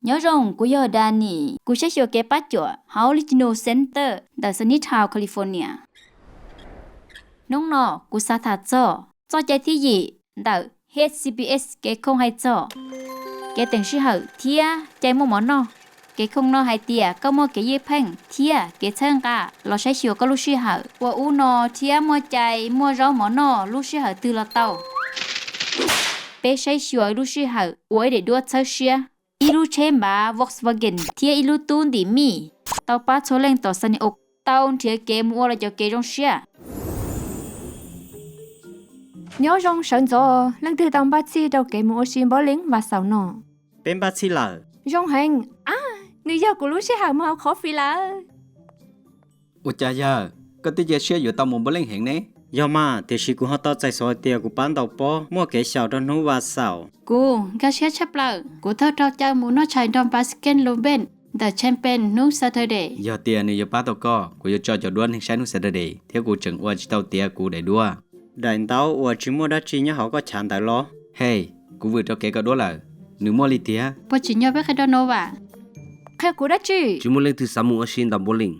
Nyob zoo, kuv yog Danny, kuv saib xyuas kev pab cuam hauv Latino Center ntawm Sunnytown, California. Hnub no kuv xav tham txog txoj cai thib yim ntawm H C P S kev khooj hais txog kev teem sij hawm thiab cai muaj mov noj. Kev khooj no hais tias koj muaj kev ywj pheej thiab kev txhawb nqa los saib xyuas koj lub sij hawm ua ub no thiab muaj cai muaj zaub mov noj lub sij hawm twg los tau. Peb saib xyuas lub sij hawm ua ib daim duab txhawb siab. Ib lub tsheb npav Volkswagen thiab ib lub tub ntim mij tau pab txhua leej tom Sunny Oaks tau nrhiav kev mus ua lawv cov kev zoo siab. Nyob zoo sawv ntxov, leej twg tau npaj txhij rau kev mus ua si bowling vas xaum no? Peb npaj txhij lawm. Zoo heev. Ab, nws yog kuv lub sij hawm mus hauv coffee lawm. Ua cas yawg, koj twb cia siab yuav tau mus bowling heev ne? Yog mas, tiam sis kuv ho tau txais xov hais tias kuv pab ntaus pob muaj kev xyaum rau hnub vas xaum. Kuv nkag siab tshaj plaws, kuv tau raug caw mus noj tshais nrog Baskin Robbins ntawm Champaign hnub Saturday. Yog tias nws yuav pab tau koj, kuv yuav tso cov duab neeg saib hnub Saturday, thiab kuv tseem ua tsis tau tiav kuv daim duab. Daim ntaub uas tsis muaj dab tsi nyob hauv koj chav ntawd los? Hej, kuv vwm rau kev koj duab lawm. Nws muaj li tiag. Puas tsim nyog peb qhia rau Nova? Qhia kuv dab tsi? Tsis muaj leej twg xav mus ua si ntaus bowling.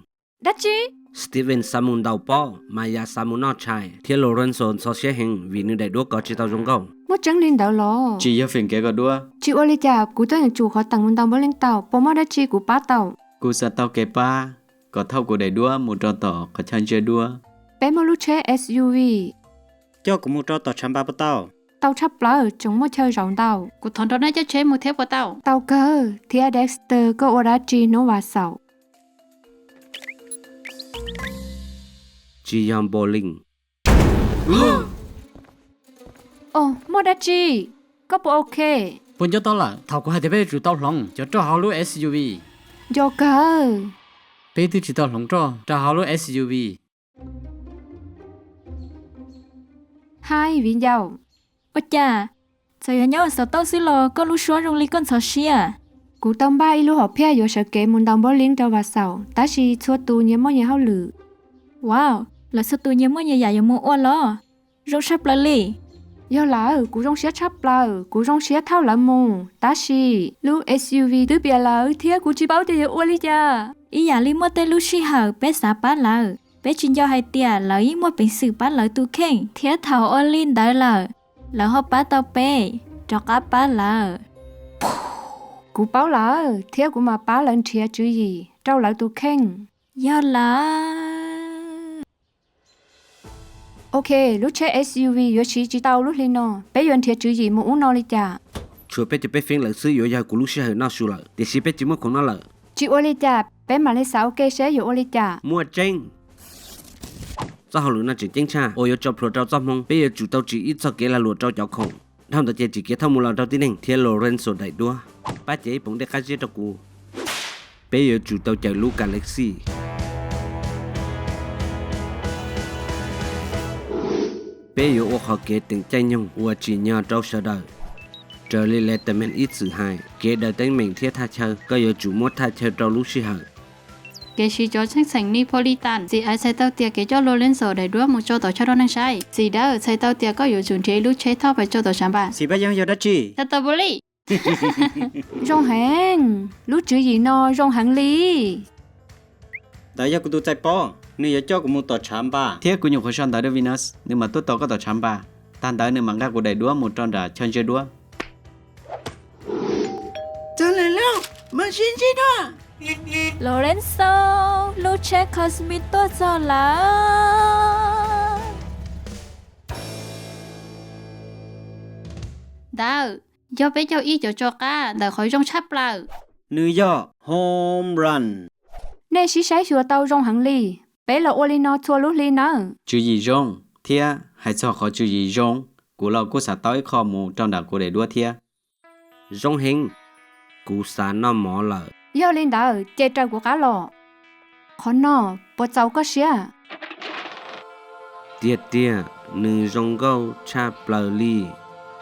Dab tsi? Steven xav mus ntaus pob, Maya xav mus noj tshais, thiab Lorenzo ntxhov siab heev vim nws daim duab kov tsis tau zoo nkauj. Muaj tseeb li ntawd los? Tsis yog feem kev koj duab. Tsis ua li cas, kuv tuaj yeem tsum qhov teem mus ntaus bowling tau, puas muaj dab tsi kuv pab tau? Kuv xav tau kev pab kom thauj kuv daim duab mus rau tom qhov chaw ntsia duab. Peb muaj lub tsheb S U V. Coj kuv mus rau tom tshav npas puas tau? Tau tshaj plaws, tseem muaj chaw zaum ntau. Kuv thov nrog nej coj tsheb mus thiab puas tau? Tau kawg. Thiab Dexter, koj ua dab tsi hnub vas xaum? Tsis yog bowling. Os, muaj dab tsi? Koj puas ok? Puas nco tau lawm thaum kuv hais tias peb yuav tsum tau hloov cov roj hauv lub S U V? Nco kawg. Peb twb tsis tau hloov roj rau hauv lub S U V. Hais viv ncaus. Ua cas, txawm yuav nyob xov tooj xwb los koj lub suab zoo li koj ntxhov siab? Kuv tau npaj ib lub hom phiaj yuav sawv kev mus ntaus bowling rau vas xaum, tab sis txhua tus nyias muaj nyias hauj lwm. Wow, lawv txhua tus nyias muaj nyias yam yuav mus ua los? Zoo tshaj plaws li. Yog lawm, kuv zoo siab tshaj plaws, kuv zoo siab thauj lawv mus, tab sis lub S U V twb piam lawm thiab kuv tsis paub tias yuav ua li cas. Ib yam li muaj tej lub sij hawm peb xav pab lawv, peb tsis nco hais tias lawv yeej muaj peev xwm pab lawv tus kheej, thiab thaum ua li ntawd lawm, lawv ho pab tau peb rov qab pab lawv. Kuv paub lawm, thiab kuv mam pab lawv nrhiav tswv yim rau lawv tus kheej. Yog lawm. Ok, lub tsheb S U V yuav siv tsis tau lub hli no, peb yuav nrhiav tswv yim mus ub no li cas? Tshuav peb cov peb feeb lawm xwb yuav yog kuv lub sij hawm noj su lawm, tiam sis peb tsis muaj khoom noj lawm. Tsis ua li cas, peb mam li xav ua ke seb yuav ua li cas. Muaj tseeb. Txoj hauj lwm no tseem ceeb tshaj uas yuav tso plhuav rau txoj hmoo. Peb yuav tsum tau tsim ib txoj kev lag luam rau cov khoom. Dhau ntawd ces tsim kev thauj mus los rau tib neeg thiab Lorenzo daim duab. Pab cev ib poom dej qab zib rau kuv. Peb yuav tsum tau cawm lub galaxy. Peb yuav ua qhov kev teem caij nyoog uas tsim nyog rau sawv daws. Raws li Letterman ib txwm hais, kev daws teeb meem thiab thaj chaw, koj yuav tsum muab thaj chaw rau lub sij hawm. Kev siv cov txheej txheem Neapolitan, txiv aiv txhais tau tias kev coj Lorenzo daim duab mus tso tom chaw rau neeg saib. Txiv dawb txhais tau tias koj yuav tsum nrhiav ib lub tsheb thauj pais tso tom tshav npas. Txiv pab yeeb yog dab tsi? Tau tau pub li. Zoo heev, lub tswv yim no zoo heev li. Ntawd yog kuv tus txhais pob, nws yuav coj kuv mus tom tshav npas. Thiab kuv nyuam qhuav sau ntawv rau Venus, nws mam tuaj tos koj tom tshav npas. Tag ntawd nws mam nqa kuv daim duab mus rau nram chaw ntsia duab. Lorenzo, lub tsheb Cosmic tuaj txog lawm. Ntawd yog peb caug ib cov tso qab ntawm qhov zoo tshaj plaws. Nws yog home run. Nej sib saib xyuas tau zoo heev li. Peb los ua li no txhua lub hli nawb. Tswv yim zoo, thiab hais txog qhov tswv yim zoo, kuv los kuj xav tau ib qho mus rau nram kuv daim duab thiab. Zoo heev, kuv xav noj mov lawm. Yog li ntawd ces raws kuv qab los. Qhov no puas txaus koj siab? Tiag tiag, nws zoo nkauj tshaj plaws li.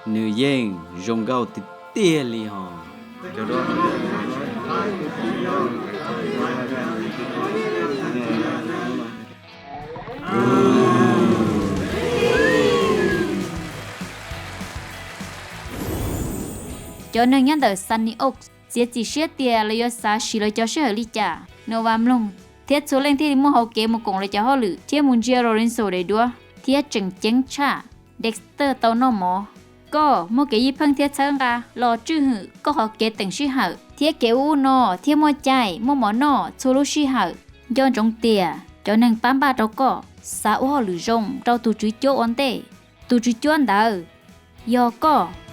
Nws yeej zoo nkauj tiag tiag li hos. Cov neeg nyob ntawm Sunny Oaks txiav txim siab tias lawv yuav xav siv lawv cov sij hawm li cas. Nova mloog, thiab txhua leej thiaj li muaj hauv kev mus koom lawv cov hauj lwm thiab mus ntsia Lorenzo daim duab. Thiab tseem ceeb tshaj, Dexter tau noj mov. Koj muaj kev ywj pheej thiab txhawb nqa los tswj hwm koj qhov kev teem sij hawm thiab kev ua ub no thiaj muaj cai muaj mov noj txhua lub sij hawm. Nco ntsoov tias cov neeg pab npaj rau koj xav ua hauj lwm zoo rau tus Tswv Cuab ua ntej. Tus Tswv Cuab ntawd yog koj.